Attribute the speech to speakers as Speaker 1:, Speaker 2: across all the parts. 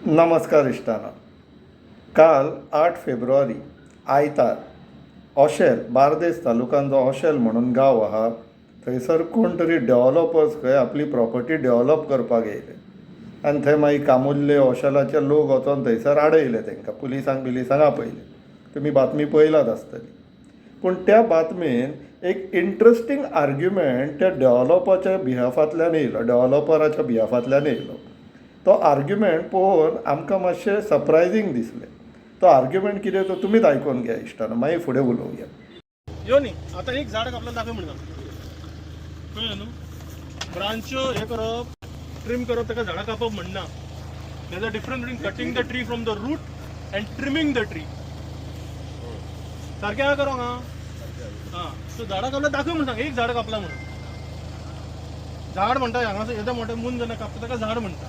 Speaker 1: नमस्कार इश्टांनो. काल 8 फेब्रुवारी, आयतार, ओशेल, बार्देस तालुक्यान जो ओशेल म्हणून गांव आहा, थंयसर कोण तरी डेवलोपर्स खंय आपली प्रोपर्टी डेवलोप करपाक येयले आनी थंय मागीर कामुर्ले, ओशेलाचे लोक वचोन थंयसर आडयले तांकां, पुलिसांक बिलिसांक आपयले. तुमी बातमी पळयलात आसतली. पूण त्या बातमेन एक इंट्रस्टींग आर्ग्युमेंट त्या डेवलोपाच्या बिहाफांतल्यान येयलो, डेवलोपराच्या बिहाफांतल्यान येयलो. तो आर्ग्युमेंट पळोवन आमकां मातशें सरप्रायजींग दिसलें. तो आर्ग्युमेंट कितें तो तुमीच आयकून घेया इश्टानो, मागीर फुडें उलोवया.
Speaker 2: यो न्ही, आतां एक झाड कापल्यार दाखय म्हणटा, कळ्ळें न्हू? ब्रांच्यो हे करप, ट्रीम करप, ताका झाडां कापप म्हणना. There's a difference between cutting the tree from the root and trimming the tree. सारकें आहा करोंक आहा. आं, सो झाडां कापल्यार दाखय म्हणून सांग, एक झाड कापला म्हणून. झाड म्हणटा, हांगासर येदें मोठें मून जेन्ना कापता ताका झाड म्हणटा.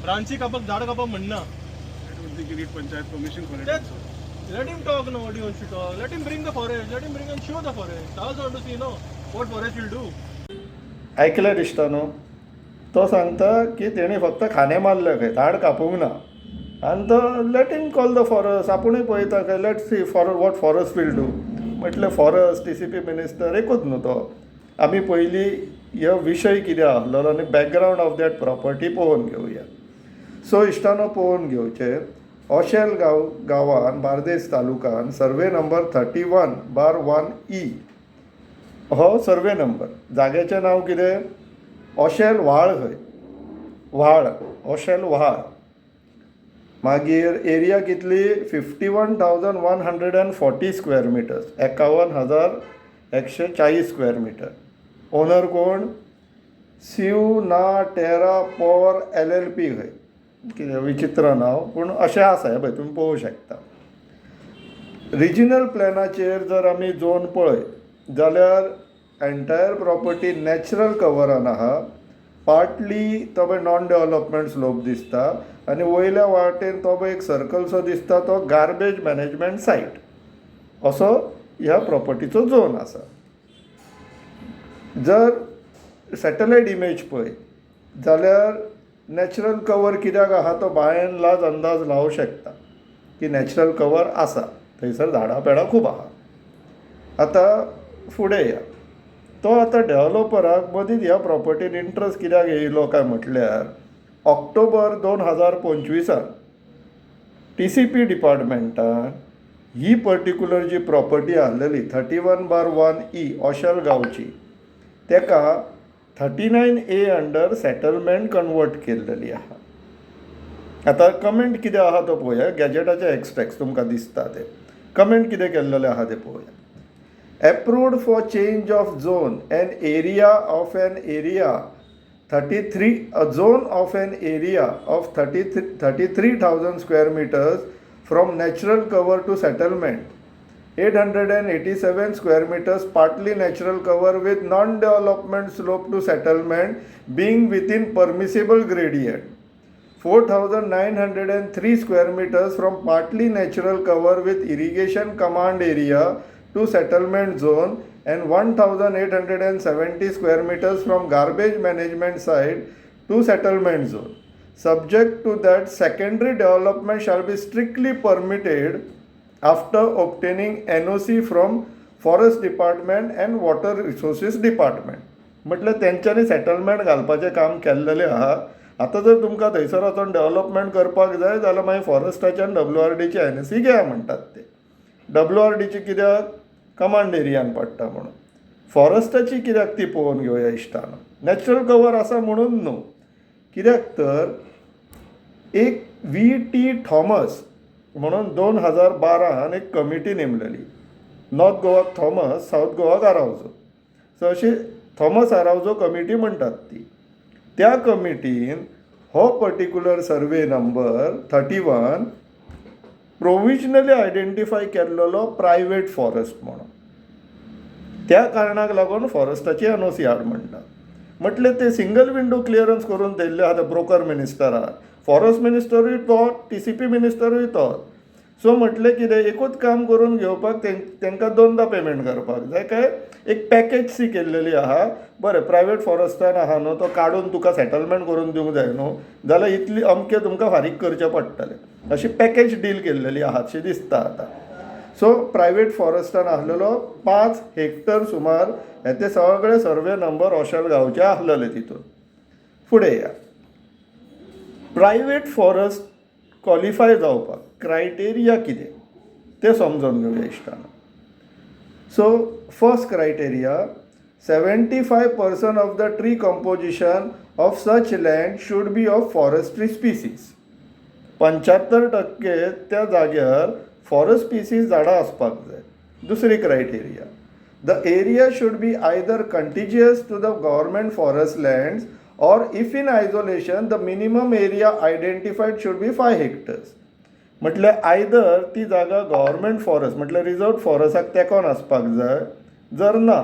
Speaker 2: ब्रांची कापप झाड कापप म्हणना.
Speaker 3: I don't think you need panchayat permission for it
Speaker 2: That's,
Speaker 3: also.
Speaker 2: Let him talk now what he wants to talk. Let him bring the forest. Let him bring and show the forest. I also want to see, what forest will do.
Speaker 1: आयकलें इश्टानो? तो सांगता की तेणी फक्त खांदे मारले खंय, झाड कापूंक ना. आनी तो let him call the forest, आपुणूय पळयता खंय, let see for what forest will do. म्हटलें फॉरस्ट, टीसीपी मिनिस्टर एकूच न्हू तो. आमी पयलीं हो विशय कितें आहलोलो आनी बॅकग्रावंड ऑफ that property पळोवन घेवया. सो इश्टानो, पळोवन घेवचें, ओशेल गांव गांवान, बार्देस तालुकान, survey number 31/1 E हो सर्वे नंबर. जाग्याचें नांव कितें? ओशेल व्हाळ खंय, व्हाळ, ओशेल व्हाळ. मागीर एरिया कितली? 51,140 square meters, 51,140 square meter. Owner कोण? सिव ना टेरा पॉवर एलएलपी खंय. कितें विचित्र नांव, पूण अशें आसा. हें पळय, तुमी पळोवंक शकता. रिजनल प्लॅनाचेर जर आमी झोन पळयत जाल्यार एंटायर प्रॉपर्टी नॅचरल कवरान आहा. पार्टली तो पळय नॉन डेवलपमेंट स्लोप दिसता आनी वयल्या वाटेन तो पळय एक सर्कलसो दिसता, तो गार्बेज मॅनेजमेंट सायट. असो ह्या प्रॉपर्टीचो झोन आसा. जर सॅटलायट इमेज पळयत जाल्यार नॅचरल कवर कित्याक आहा तो बाय अँड लार्ज अंदाज लावूं शकता की नॅचरल कवर आसा, थंयसर झाडां पेडां खूब आहा. आतां फुडें या. तो आतां डेवलोपराक मदींच ह्या प्रॉपर्टीन इंट्रस्ट कित्याक येयलो काय म्हटल्यार, ऑक्टोबर 2025आन टीसीपी डिपार्टमेंटान ही पर्टिक्युलर जी प्रॉपर्टी आहलेली 31/1 ई ओशल गांवची, तेका 39A under settlement convert केल्लेली आहा. आतां कमेंट कितें आहा तो पळोवया. गॅजेटाचे एक्स्ट्रेक्ट्स तुमकां दिसता ते. कमेंट कितें केल्लेले आहा ते पळोवया. Approved for change of zone an area of an area 33, a zone of an area of 33,000 square meters from natural cover to settlement, 887 square meters partly natural cover with non development slope to settlement, being within permissible gradient, 4903 square meters from partly natural cover with irrigation command area to settlement zone and 1870 square meters from garbage management site to settlement zone, subject to that secondary development shall be strictly permitted after obtaining NOC from Forest Department and Water Resources Department. म्हटल्यार तेंच्यांनी settlement घालपाचें काम केल्लेलें आहा. आतां जर तुमकां थंयसर वचोन डेवलपमेंट करपाक जाय जाल्यार मागीर फॉरेस्टाच्यान, डब्ल्यू आर डीची एनओसी घेया म्हणटात ते. डब्ल्यू आर डीची कित्याक? कमांड एरियान पडटा म्हणून. फॉरेस्टाची कित्याक ती पळोवन घेवया इश्टानो. नॅचरल कवर आसा म्हणून न्हू, कित्याक तर एक व्ही टी थॉमस म्हणून 2012न एक कमिटी नेमलेली. नॉर्थ गोवाक थॉमस, सावथ गोवाक आरावजो. सो अशी थॉमस आरावजो कमिटी म्हणटात ती. त्या कमिटीन हो particular survey number 31 provisionally identify केल्लोलो प्रायवेट फॉरेस्ट म्हणून. त्या कारणाक लागून फॉरेस्टाची एनओसी हाड म्हणटा. म्हटलें ते सिंगल विंडो क्लियरन्स करून दिल्ले आहा. ब्रोकर मिनिस्टरान, फॉरेस्ट मिनिस्टरूय तो, टीसीपी मिनिस्टरूय तो. सो म्हटलें कितें, एकूच काम करून घेवपाक तांकां दोनदां पेमेंट करपाक जाय काय एक पॅकेज सी केल्लेली आहा. बरें, प्रायवेट फॉरस्टान आहा न्हू, तो काडून तुका सेटलमेंट करून दिवंक जाय न्हू, जाल्यार इतली अमकें तुमकां फारीक करचें पडटलें, अशी पॅकेज डील केल्लेली आहा शी दिसता आतां. सो प्रायवेट फॉरस्टान आसलेलो 5 हेक्टर सुमार हे ते सगळे सर्वे नंबर ओशेल गांवचे आसलेले तितून. फुडें या. प्रायवेट फॉरस्ट क्वॉलिफाय जावपाक क्रायटेरिया कितें तें समजून घेवया इश्टानो. So first criteria, 75% of the tree composition of such land should be of forestry species. 75% त्या जाग्यार फॉरेस्ट स्पिसीज झाडां आसपाक जाय. दुसरी criteria, the area should be either contiguous to the government forest lands or, if in isolation, the minimum area identified should be 5 hectares. म्हटल्यार either ती जागा government forest, म्हटल्यार रिजर्व फॉरेस्टाक तेंकोन आसपाक जाय. जर ना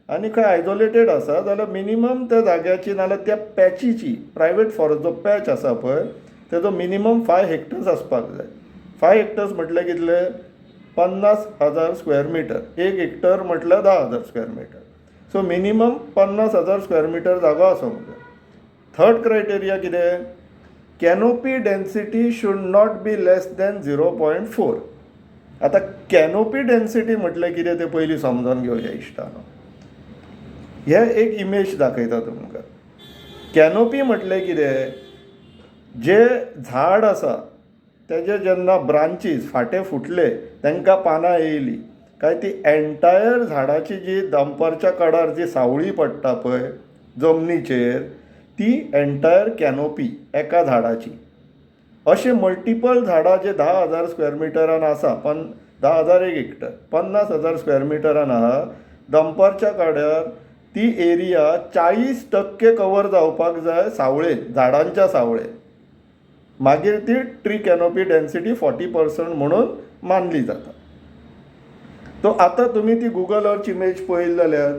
Speaker 1: आनी खंय आयजोलेटेड आसा जाल्यार मिनिमम त्या जाग्याची नाल्यार त्या पॅचीची, प्रायवेट फॉरेस्ट जो पॅच आसा पळय, तेजो मिनिमम 5 हेक्टर्स आसपाक जाय. 5 हेक्टर्स म्हटल्यार कितले? 50,000 स्क्वेअर मिटर. एक हेक्टर म्हटल्यार 10,000 square metre. So minimum 50,000 square metre जागो आसूंक जाय. थर्ड क्रायटेरिया कितें? Canopy density should not be less than 0.4. आतां कॅनोपी डेन्सिटी म्हटल्यार कितें तें पयलीं समजून घेवया इश्टानो. हे एक इमेज दाखयता तुमकां. कॅनोपी म्हटलें कितें? जे झाड आसा तेजे जेन्ना ब्रांचीस फांटे फुटले, तांकां पानां येयलीं काय ती एन्टायर झाडाची जी दनपारच्या कडार जी सावळी पडटा पळय जमनीचेर, ती एन्टायर कॅनोपी एका झाडाची. अशे मल्टिपल झाडां जे 10,000 स्क्वेअर मिटरान आसा, पन 10,000 एक हेक्टर, 50,000 स्क्वेअर मिटरान आहा, दनपारच्या कड्यार ती एरिया 40% कवर जावपाक जाय सावळेन, झाडांच्या सावळेन. मागीर ती ट्री कॅनोपी डेन्सिटी 40% म्हणून मानली जाता. तो आतां तुमी ती गुगल अर्थ इमेज पळयली जाल्यार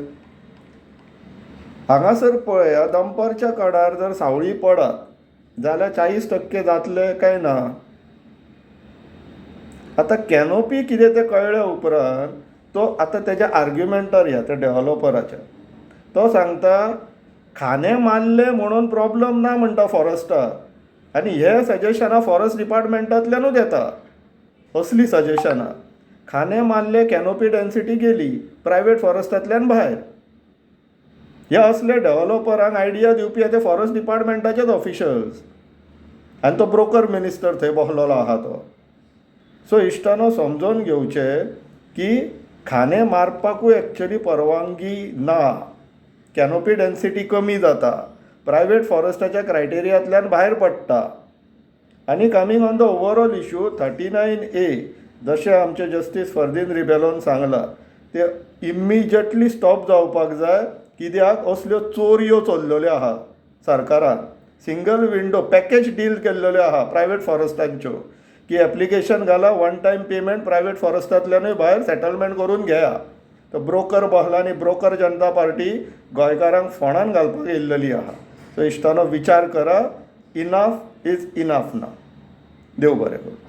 Speaker 1: हांगासर पळया, दनपारच्या कडार जर सावळी पडत जाल्यार 40% जातले काय ना? आतां कॅनोपी कितें तें कळ्ळ्या उपरांत तो आतां तेज्या आर्ग्युमेंटार या. त्या डेवलोपराच्या, तो सांगता खांदे मारले म्हणून प्रॉब्लम ना म्हणटा फॉरस्टाक. आनी हे सजेशनां फॉरस्ट डिपार्टमेंटांतल्यानूच येता असली सजेशनां. खांदे मारले, कॅनोपी डेन्सिटी गेली, प्रायवेट फॉरस्टांतल्यान भायर. हे असले डेवलोपरांक आयडिया दिवपी ते फॉरस्ट डिपार्टमेंटाचेच ऑफिशल्स आनी तो ब्रोकर मिनिस्टर थंय बसलेलो आहा तो. सो इश्टानो, समजोन घेवचें की खांदे मारपाकूय एक्चुली परवानगी ना. कॅनोपी डेन्सिटी कमी जाता, प्रायवेट फॉरस्टाच्या क्रायटेरियांतल्यान भायर पडटा. आनी coming on the overall issue, 39A, जशें आमचे जस्टीस फर्दीन रिबेलोन सांगलां, ते इमिजिएटली स्टॉप जावपाक जाय. कित्याक असल्यो चोरयो चल्लेल्यो आहा, सरकारान सिंगल विंडो पॅकेज डील केल्लेल्यो आहा प्रायवेट फॉरस्टांच्यो, की एप्लिकेशन घाला, वन टायम पेमेंट, प्रायवेट फॉरस्टांतल्यानूय भायर, सेटलमेंट करून घेया. तो ब्रोकर बसला आनी ब्रोकर जनता पार्टी गोंयकारांक फोंडान घालपाक येयल्लेली आहा. सो इश्टानो, विचार करा. Enough is enough. ना, देव बरें करूं.